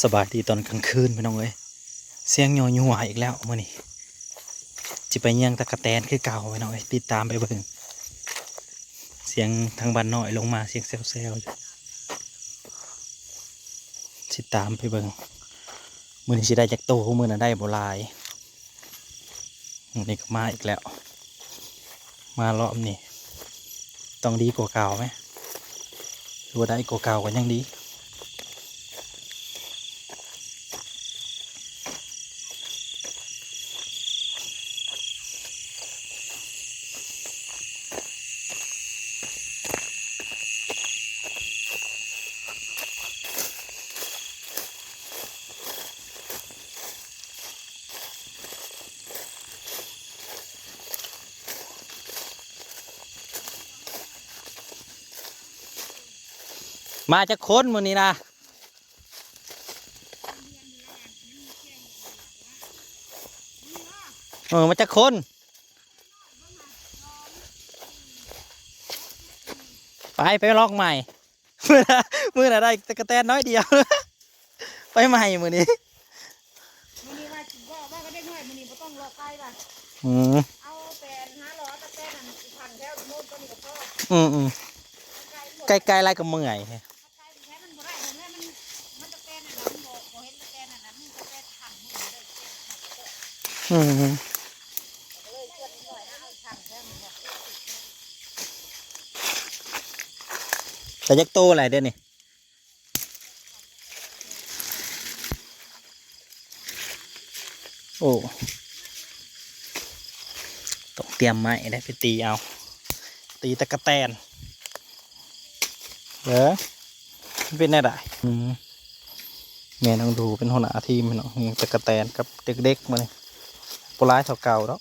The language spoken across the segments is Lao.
ສະບາຍດີຕອນກາງຄືນພີ່ນ້ອງເອີຍ ສຽງຍົວໆອີກແລ້ວມື້ນີ້ ຊິໄປເຍືອງຕະກະແຕນຄືເກົ່າພີ່ນ້ອງເອີຍ ຕິດຕາມໄປເບິ່ງ ສຽງທາງບ້ານນ້ອຍລົງມາ ສຽງແຊວໆຢູ່ ຊິຕາມໄປເບິ່ງ ມື້ນີ້ຊິໄດ້ຈັກໂຕ ມື້ນັ້ນໄດ້ບໍ່ຫຼາຍ. ມື້ນີ້ກໍມາອີກແລ້ວ ມາລອບນີ້ຕ້ອງດີກວ່າເກົ່າແມ ຖືວ່າໄດ້ກວ່າເກົ່າກໍຍັງດີ. ມາຈັກຄົນມື້ນີ້ນະ? ເອີ ມາຈັກຄົນ? ໄປ ໄປລອກໃໝ່. ມື້ນະ ມື້ນະໄດ້ຕະກະແຕນນ້ອຍດຽວ ໄປໃໝ່ມື້ນີ້ ມື້ນີ້ວ່າຊິບອກວ່າກໍເດັກນ້ອຍມື້ນີ້ບໍ່ຕ້ອງລອກໄປວ່າ ອືມ ເອົາແປນຫາຫຼໍຕະແຕນນັ້ນອີກຖັງແຖວໂນ້ນຕົວນີ້ກໍພໍ ອືມໆ ໃກ້ໆ ໃກ້ໆ ຫຼາຍກໍເມື່ອຍ ໃກ້ໆ ມັນບໍ່ໄດ້ແລ້ວ ມັນ ມັນຕະແຕນນັ້ນນະ ມັນບໍ່ ບໍ່ເຫັນຕະແຕນນັ້ນນະ ມີຕະແຕນຖັງ ອືມ ໄດ້ຈັກໂຕແລ້ວດຽວນີ້? ໂອ້ ຕ້ອງຕຽມໄມ້ໄດ້ໄປຕີເອົາ ຕີຕະກະແຕນ ເອີ ມັນເປັນແນວໃດ? ອືມ ແມ່ນ້ອງດູເປັນຫົວໜ້າທີມເນາະ ຕະກະແຕນກັບເດັກໆ ມື້ນີ້ບໍ່ຫຼາຍເທົ່າເກົ່າດອກ.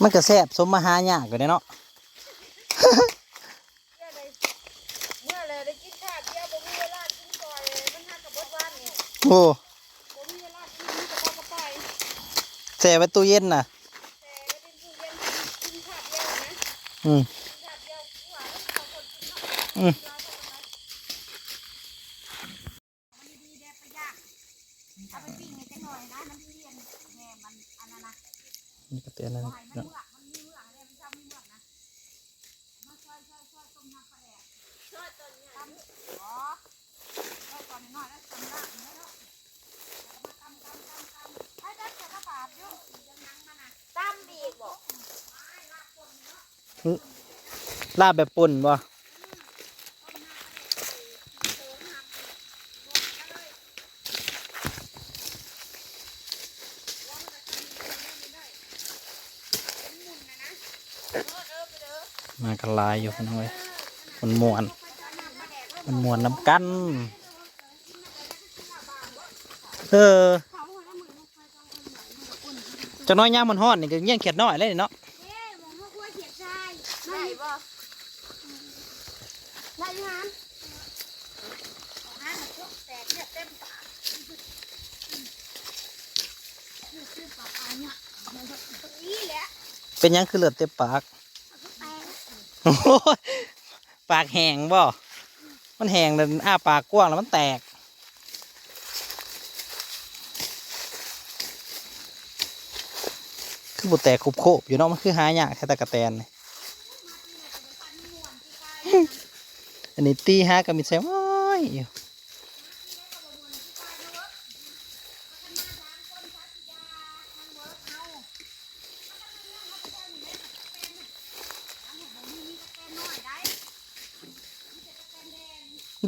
ມັນກະແຊບ ສົມມາຫາຍາກຢູ່ເດ້ເນາະ. ເມື່ອແລ້ວໄດ້ກິນຄາບດຽວ ບໍ່ມີເວລາກິນກ່ອຍ ມັນຫາກະເບິດວານນີ້ ໂອ້ ບໍ່ມີເວລາກິນ ມີແຕ່ເຂົ້າກັບໄປ ແຊ່ໄວ້ຕູ້ເຢັນນະ ແຊ່ໄວ້ຕູ້ເຢັນ ກິນຄາບດຽວນະ ອືມ ກິນຄາບດຽວ ຄືວ່າເຮົາຄົນກິນເນາະ ອືມ ກິນຫຼາຍເທົ່າໃດ. ມັນດີໆ ແດ່ປະຢັດ ເອົາໄປປີ້ງໃຫ້ຈັກໜ່ອຍນະ ມັນຊິລຽນແມ່ມັນອັນນັ້ນນະ ນີ້ກໍເປັນອັນນັ້ນ ບໍ່ໃຫ້ມັນເມືອກ ມັນມີເມືອກເດ້ ມັນຊອບມີເມືອກນະ ມາຊ່ອຍໆໆ ຕົ້ມນ້ຳປາແດກ ຊ່ອຍຕອນໃຫຍ່ ຕຳ ບໍ່ ຊ່ອຍຕອນນ້ອຍໆ ແລ້ວຕຳລາບເນາະ ແລ້ວກໍມາຕຳໆໆ ໃຫ້ແບບໃສ່ກະບາດຢູ່ ຕຳອີກບໍ່? ລາບແບບປົ່ນບໍ່? ມາກັນຫຼາຍຢູ່ພີ່ນ້ອງເອີຍ ມ່ວນໆ ມ່ວນໆນຳກັນ ເອີ. ຈັກໜ້ອຍຍາມມັນຮ້ອນນີ້ກໍຢ້ຽງຂຽດນ້ອຍແລ້ວນີ້ເນາະ ເດ້ ໝ່ອງເຮົາຄົວຂຽດຊາຍ ໄດ້ບໍ່? ໄດ້ຢູ່ຫັ້ນ ເປັນຫຍັງຄືເລືອດເຕັມປາກ? ປາກແຫ້ງບໍ່? ມັນແຫ້ງແລ້ວ ອ້າປາກກວ້າງແລ້ວມັນແຕກ ຄືບໍ່ແຕກໂຄບໆຢູ່ເນາະ ມັນຄືຫາຍາກແທ້ຕະກະແຕນນີ້ ອັນນີ້ຕີຫາກະມິດໃສ່ ໂອ້ຍ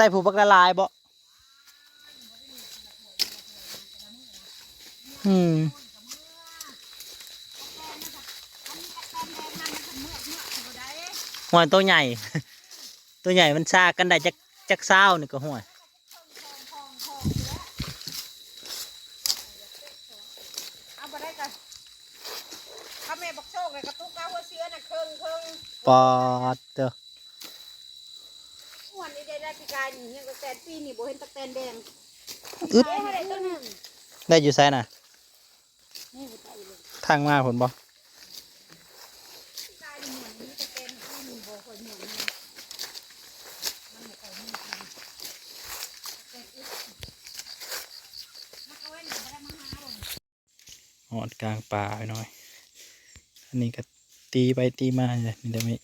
ໄດ້ຜູ້ບັກຫຼາຍໆບໍ່? ອືມ ຫ້ວຍ ໂຕໃຫຍ່ ໂຕໃຫຍ່ມັນຊາກັນໄດ້ຈັກ ຈັກຊາວນີ້ກໍຫ້ວຍ ເອົາບໍ່ໄດ້ກະ ເອົາແມ່ບັກໂຊກ ແລ້ວກະຕຸກເອົາຫົວເສືອນະ ເຄິ່ງໆ ປາດເຕີ. ປີກາຍນີ້ຍັງຕະແຕນ ປີນີ້ບໍ່ເຫັນຕະແຕນແດງ. ອຶດ ເດ້ ເຮົາໄດ້ຕົວໜຶ່ງ. ໄດ້ຢູ່ໃສນະ? ນີ້ບໍ່ໄດ້ເລີຍ. ທາງມາພຸ້ນບໍ່? ປີກາຍນີ້ມ່ວນ ມີຕະແຕນ ປີນີ້ບໍ່ຄ່ອຍມ່ວນ. ຮອດກາງປ່າໄປໜ້ອຍ. ອັນນີ້ກໍຕີໄປຕີມານີ້ແຫຼະ ນີ້ໄດ້ໄມ້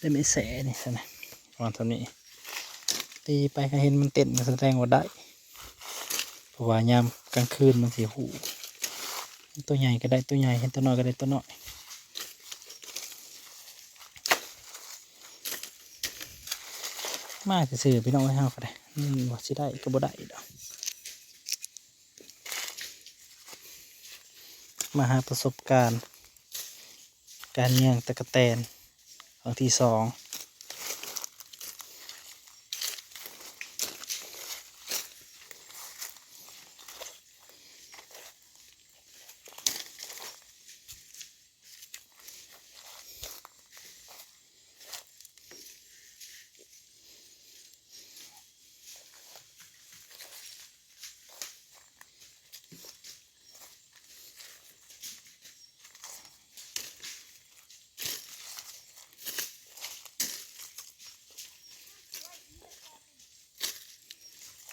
ໄດ້ໄມ້ແສນີ້ຊັ້ນນະ ປະມານສ່ຳນີ້. ຕີໄປ ຄັນເຫັນມັນເຕັ້ນກໍສະແດງວ່າໄດ້ ເພາະວ່າຍາມກາງຄືນມັນຊິຮູ້ ຕົວໃຫຍ່ກໍໄດ້ຕົວໃຫຍ່ ເຫັນຕົວນ້ອຍກໍໄດ້ຕົວນ້ອຍ. ມາຊື່ໆ ພີ່ນ້ອງເອີຍ ເຮົາກໍໄດ້ ອືມ ວ່າຊິໄດ້ກໍບໍ່ໄດ້ດອກ. ມາຫາປະສົບການການຍ່າງຕະກະແຕນຄັ້ງທີສອງ.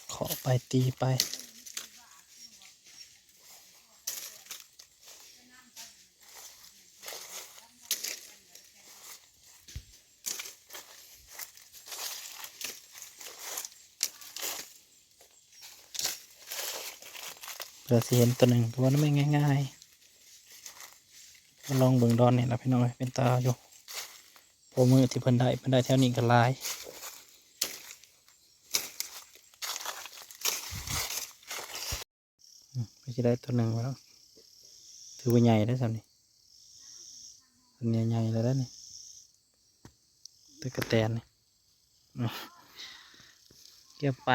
ເຄາະໄປຕີໄປ. ເພື່ອຊິເຫັນຕົວໜຶ່ງ ກໍບໍ່ແມ່ນງ່າຍໆ. ມາລອງເບິ່ງດອນນີ້ລະ ພີ່ນ້ອງເອີຍ ເປັນຕາຢູ່. ພໍມື້ທີ່ເພິ່ນໄດ້ ເພິ່ນໄດ້ແຖວນີ້ກໍຫຼາຍ. ອືມ ກໍຊິໄດ້ຕົວໜຶ່ງແລ້ວ ຖືວ່າໃຫຍ່ແລ້ວຊ່ຳນີ້. ຕົວນີ້ໃຫຍ່ແລ້ວເດ້ນີ້ ຕະກະແຕນນີ້. ອືມ ເກັບໄປ.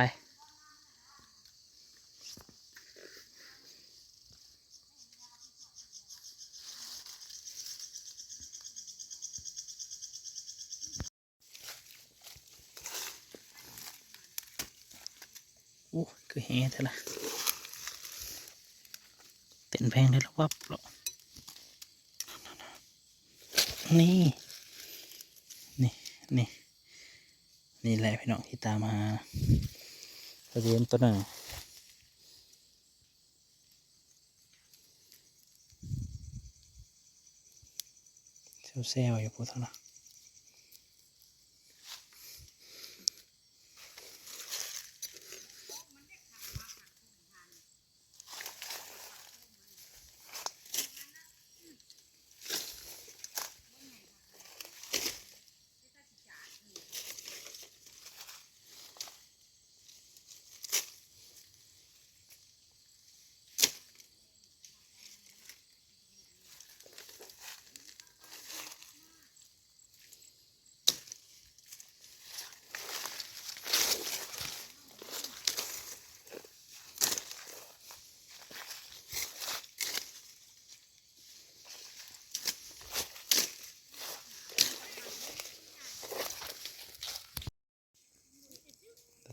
ໂອ້ ຄືແຮງແທ້ລະ ເຕັ້ນແພງໄດ້ລະວັບເນາະ. ນີ້ ນີ້ ນີ້ ນີ້ແຫຼະພີ່ນ້ອງທີ່ຕາມຫາ ກໍຊິເຫັນຕົວໜຶ່ງ. ແຊວໆ ຢູ່ພຸ້ນເນາະ.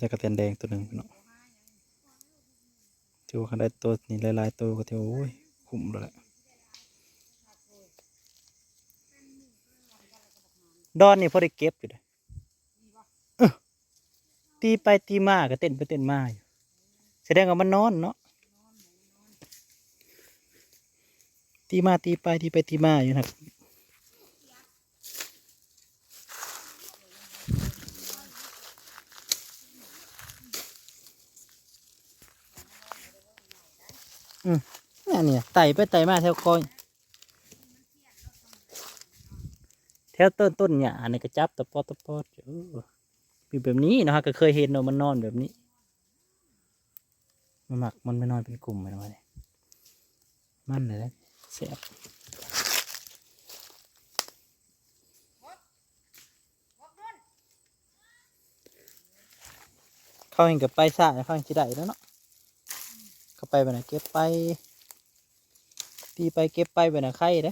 ຕະກະແຕນແດງຕົວໜຶ່ງເນາະ. ຖືວ່າຄັນໄດ້ໂຕນີ້ຫຼາຍໆໂຕກໍຖືວ່າ ໂອ້ຍ ຄຸ້ມແລ້ວແຫຼະ. ດອນນີ້ພໍໄດ້ເກັບຢູ່ເດ້. ເອີ ຕີໄປຕີມາກໍເຕັ້ນໄປເຕັ້ນມາຢູ່ ສະແດງວ່າມັນນອນເນາະ. ຕີມາຕີໄປ ຕີໄປຕີມາຢູ່ຫັ້ນ. ອືມ ອັນນີ້ໄຕ່ໄປໄຕ່ມາແຖວຄອຍ ແຖວຕົ້ນ ຕົ້ນຫຍ້ານີ້ກໍຈັບຕະປອດຕະປອດ. ເອີ ມີແບບນີ້ເນາະ ເຮົາກໍເຄີຍເຫັນເນາະ ມັນນອນແບບນີ້. ມັນມັກ ມັນໄປນອນເປັນກຸ່ມໄປນອນ ມັນແຫຼະແຊບ. ເຂົາເຫັນກໍໄປຊ້າ ເຂົາເຫັນຊິໄດ້ແລ້ວເນາະ. ເຂົາໄປບາດນະ ເກັບໄປ ຕີໄປເກັບໄປບາດນະ ໄຄເດ້.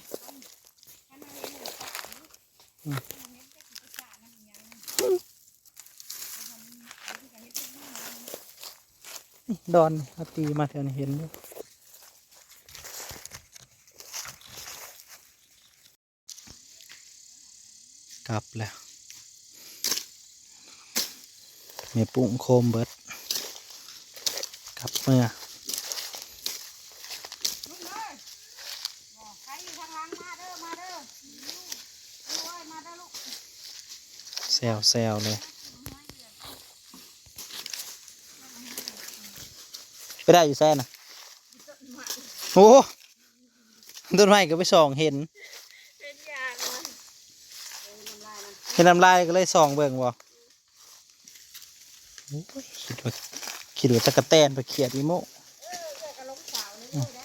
ອືມ. ດອນ ເຮົາຕີມາແຖວນີ້ເຫັນຢູ່. ກັບແລ້ວ ແມ່ປຸ້ງໂຄມເບິດ ກັບເມືອ. ແຊວໆເລີຍ. ໄປໄດ້ຢູ່ໃສນະ? ໂອ້ ຕົ້ນໄມ້ກໍໄປສ່ອງເຫັນ ເຫັນຢາກມັນ ເຫັນນ້ຳລາຍກໍເລີຍສ່ອງເບິ່ງບໍ່? ໂອ້ຍ ຄິດວ່າ ຄິດວ່າຕະກະແຕນ ໄປຂຽດອີໂມ. ເອີ ເອື້ອຍກໍລົງສາວນີ້ເລີຍເດ້.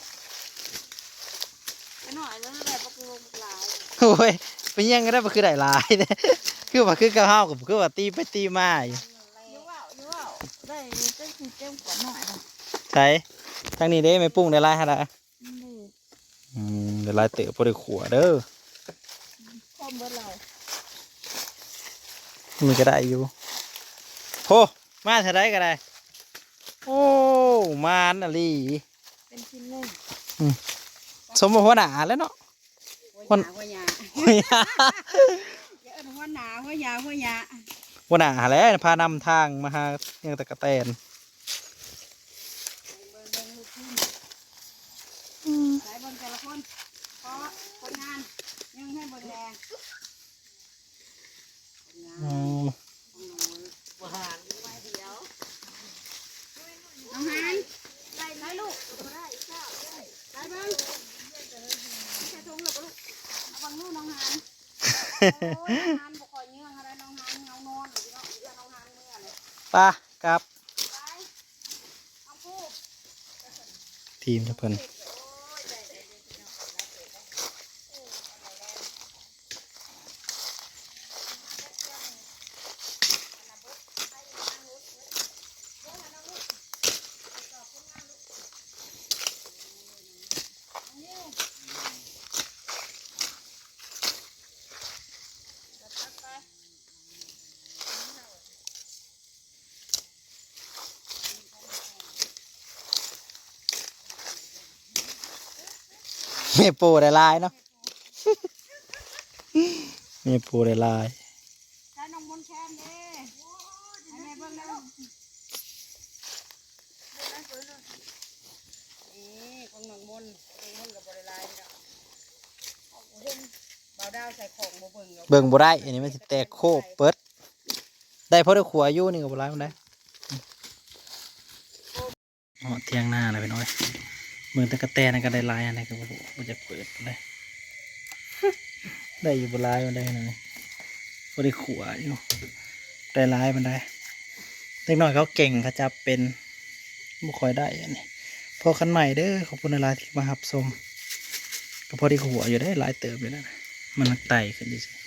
ໄປໜ້ອຍແລ້ວແຫຼະ ບັກງູບັກຫຼາຍ. ໂອ້ຍ ໄປຫຍັງກໍໄດ້ ບໍ່ຄືໄດ້ຫຼາຍເດ້ ຄືວ່າ ຄືກັບເຮົາ ກໍຄືວ່າຕີໄປຕີມາຢູ່. ຢ່າເວົ້າ ຢ່າເວົ້າ ໄດ້ຈັກຊິເຕັມຂວດໜ້ອຍ. ໃສ ທາງນີ້ເດ້ ແມ່ປຸ້ງໄດ້ຫຼາຍຫັ້ນລະ. ອືມ ໄດ້ຫຼາຍເຕີບ ພໍໄດ້ຂົ້ວເດີ. ຄອມເບິດແລ້ວ ມັນກໍໄດ້ຢູ່. ໂຫ ມາເທື່ອໃດກໍໄດ້. ໂອ້ ມານອີ່ຫຼີ ເປັນທີມໜຶ່ງ. ອືມ ສົມວ່າຫົວໜ້າແຫຼະເນາະ. ຫົວໜ້າ ຫົວຫຍ້າ ຫົວຫຍ້າ ຢ່າເອີ້ນຫົວໜ້າ ຫົວຫຍ້າ ຫົວຫຍ້າ ຫົວໜ້າຫັ້ນແຫຼະ ພານຳທາງມາຫາເຮືອນຕະກະແຕນ. ເບິ່ງ ເບິ່ງລູກທີມ ອືມ ໃສ່ເບິ່ງແຕ່ລະຄົນ ຂໍຜົນງານ ຍິງໃຫ້ເບິ່ງແດ່. ອໍ ນ້ອງຫານ ໄປລູກ ໄປເບິ່ງ ໃສ່ຖົງແລ້ວບໍ່ລູກ ເອົາເບິ່ງດູນ້ອງຫານ. ໂອ້ຍ ນ້ອງຫານບໍ່ຄ່ອຍເຍືອງເທົ່າໃດ ນ້ອງຫານເຫງົານອນ ພີ່ນ້ອງ ເຮືອນນ້ອງຫານເມືອເລີຍ. ໄປ ກັບ ໄປ ເອົາຜູ້ ທີມເພິ່ນ. ແມ່ປູໄດ້ຫຼາຍເນາະ ແມ່ປູໄດ້ຫຼາຍ. ໃສ່ນ້ອງມົນແຄມເດ້ ໃຫ້ແມ່ເບິ່ງແດ່ລູກ. ນີ້ຂອງນ້ອງມົນ ນ້ອງມົນກໍບໍ່ໄດ້ຫຼາຍດອກ ເຫັນບ່າວດາວໃສ່ຂອງບໍ່ເບິ່ງ ເບິ່ງບໍ່ໄດ້ ອັນນີ້ມັນຊິແຕກໂຄບເບິດ. ໄດ້ພໍໄດ້ຂົວຢູ່ ນີ້ກໍບໍ່ຫຼາຍປານໃດ. ຮອດຖຽງນາແລ້ວພີ່ນ້ອງເອີຍ ເບິ່ງຕະກະແຕນນັ້ນກໍໄດ້ຫຼາຍ ອັນນີ້ກໍບໍ່ ບໍ່ຢາກເປີດປານໃດ ໄດ້ຢູ່ ບໍ່ຫຼາຍປານໃດ ນັ້ນນີ້ ພໍໄດ້ຂົວຢູ່ ໄດ້ຫຼາຍປານໃດ. ເດັກນ້ອຍເຂົາເກັ່ງ ເຂົາຈັບເປັນ ບໍ່ຄ່ອຍໄດ້ອັນນີ້. ພໍກັນໃໝ່ເດີ ຂອບຄຸນຫຼາຍໆທີ່ມາຮັບຊົມ ກໍພໍໄດ້ຂົວຢູ່ເດ້ ຫຼາຍເຕີບຢູ່ນະ ມັນໄຕ່ຂຶ້ນຊື່ໆ.